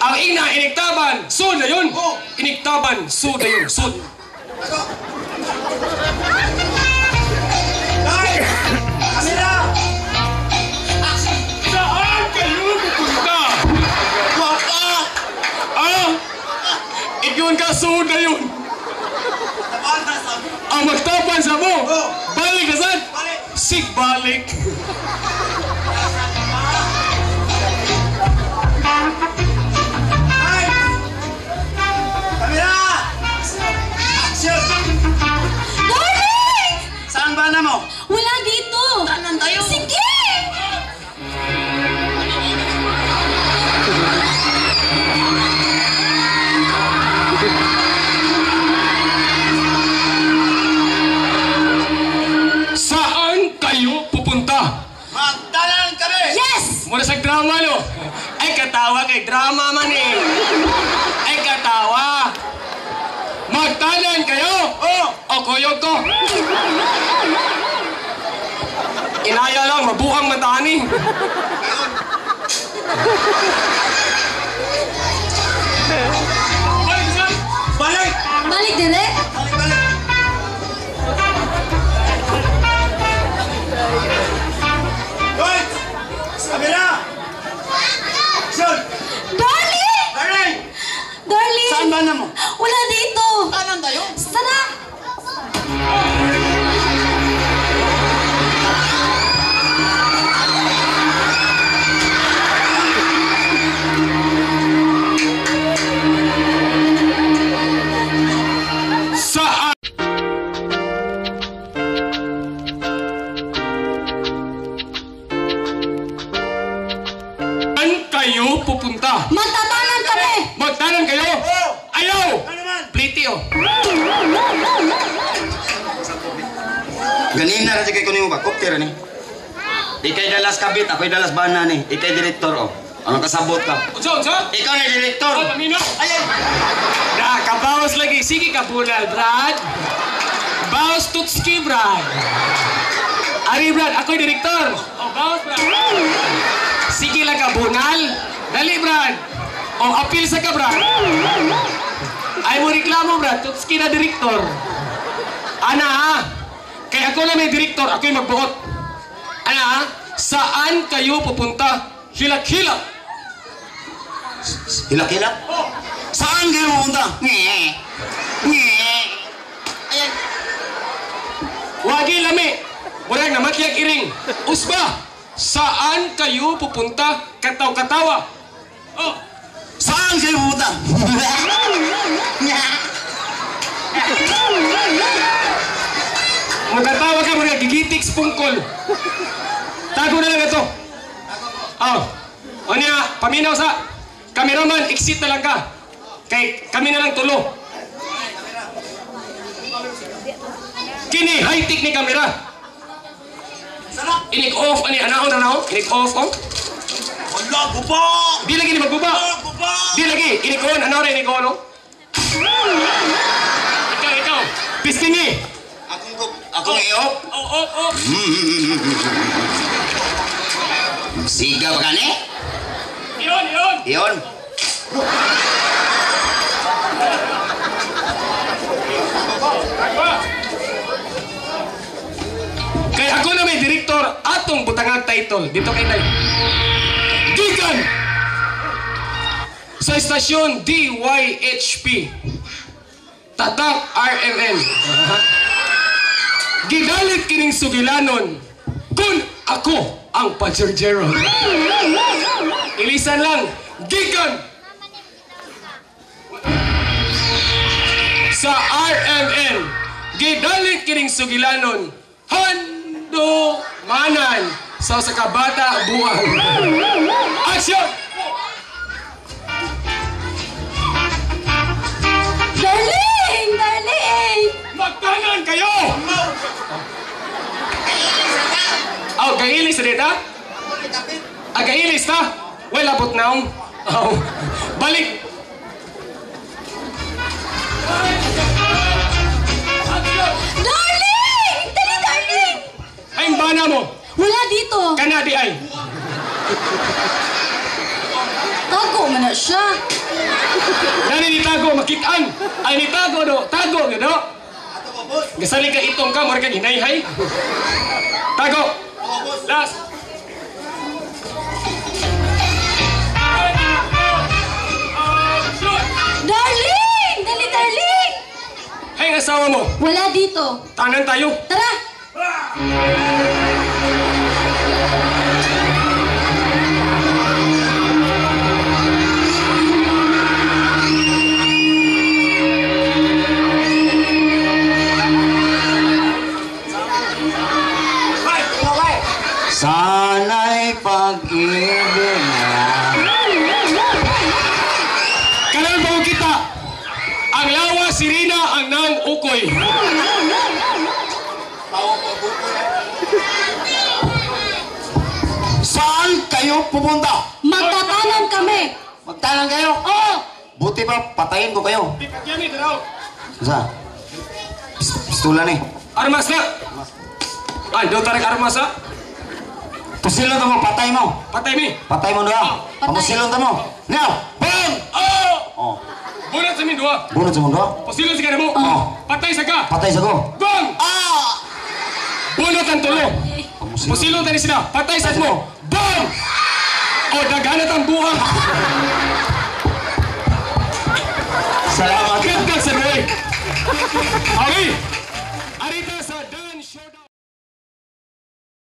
Ang ina inigtaban, sud na yun. Inigtaban, sud na yun, sud. Saan kayo pupunta? Wapa! Ah! Igyon ka, sud na yun. Ang magtapan sa mo. Balik na sad. Sig balik. Darling! Saan ba na mo? Wala dito! Tanan tayo. Sige! Saan kayo pupunta? Magtanan kami! Yes! Muna sa drama, no? Ay, katawa kay drama man eh. Ay, katawa. Magtanan kayo! Oh! O kuyog ko. Inaya lang, mabuhang matani. Balik, sir! Balik! Balik dire? Balik, balik! Wait! Kamera! Action! Darling! Darling! Darling! Saan ba na mo? Wala dito! Tanan tayo. Tara! Saan? Saan kayo pupunta? Magtatanan kami! Magtanan kayo? Oh! Ayaw! Ano naman? Pliti oh. Ganina ra kay kunin mo ba? Kopter ni. Ikay dalas kabit, ako'y dalas bana ni. Ikay direktor oh. Anong kasabot ka? Unsa, unsa? Ikaw na direktor. Oh, pamino. Ay ay. Da, kabawas lagi. Sige ka, bunal, Brad. Bawas tutski, Brad. Ari, Brad, ako'y direktor. Oh, bawas, Brad. Sige lang ka, bunal. Dali, Brad. Oh, apil sa ka, Brad. Ay mo reklamo, Brad. Tutski na direktor. Ana, ha? Kaya ako na may direktor, ako'y magbuot. Ana, ha? Saan kayo pupunta? Hilak-hilak. Hilak-hilak? Saan kayo pupunta? Nye. Nye. Ayan. Wagi lami. Murag na matyag iring. Usba, saan kayo pupunta? Kataw-katawa. Oh, Saan kayo pupunta? Magkatawa ka, murag gigitik sa pungkol. Tago na lang ito. Oh. O niya, paminaw sa cameraman, exit na lang ka. Kay kami na lang tulo. Kini high-tech ni kamera. Sarap. Inig off ani anaon anaon, inig off oh. Wala, guba! Di lagi ni magbuba. Guba! Di lagi, inig on, ano rin, inig on, oh. Ikaw, ikaw. Pistingi. Akong i-off. Oh, oh, oh. Siga ba ka ni? Iyon, iyon. Iyon. Kaya ako na may direktor atong butangag title. Dito kay Tay. Gikan! Sa istasyon DYHP. Tatak RMN. Gidalit kining sugilanon kung ako ang pajerjero. Ilisan lang. Gikan! Sa RMN, gidalit kining sugilanon handumanan sa usa ka bata buang. Action! Darling! Darling! Magtanan kayo! Aw, kailis rin ha? Ah, kailis ta? Well, abot na. Aw, balik! Darling! Dali, darling! Ay, bana mo! Wala dito. Kanadi ay! Tago. Nitago man na siya. Dani ni tago makitaan. Ay ni tago do, tago gyud do. Gasali ka itong ka, mura kang hinayhay. Tago. Last. Darling! Dali, darling! Hey, ang asawa mo. Wala dito. Tanan tayo. Tara! Sana'y pag-ibig na. Karon ba kita? Ang lawa si Rina, ang naong ukoy. Saan kayo pupunta? Magtatanan kami! Magtanan kayo? Oo! Buti pa, patayin ko kayo. Di pakyami daraw. Sa? Pistola ni. Armas na. Ay, do tarik armas ha. Pusilon ta mo, patay mo. Patay mi. Patay mo doon. Patay. Pamusilon ta mo. Now, bang! Oh! Oh, Bunot sa min duha. bunot sa mundo. Pasilon sa kanimo. Oh. Patay sa ka. Patay sa ko. Bang! Ah! Bunot ang tulo. Pamusilon. Pasilon tani sila. Patay sa mo. Bang! O daghanat ang buhang. Salamat. Ganda sa ruwi. Okay.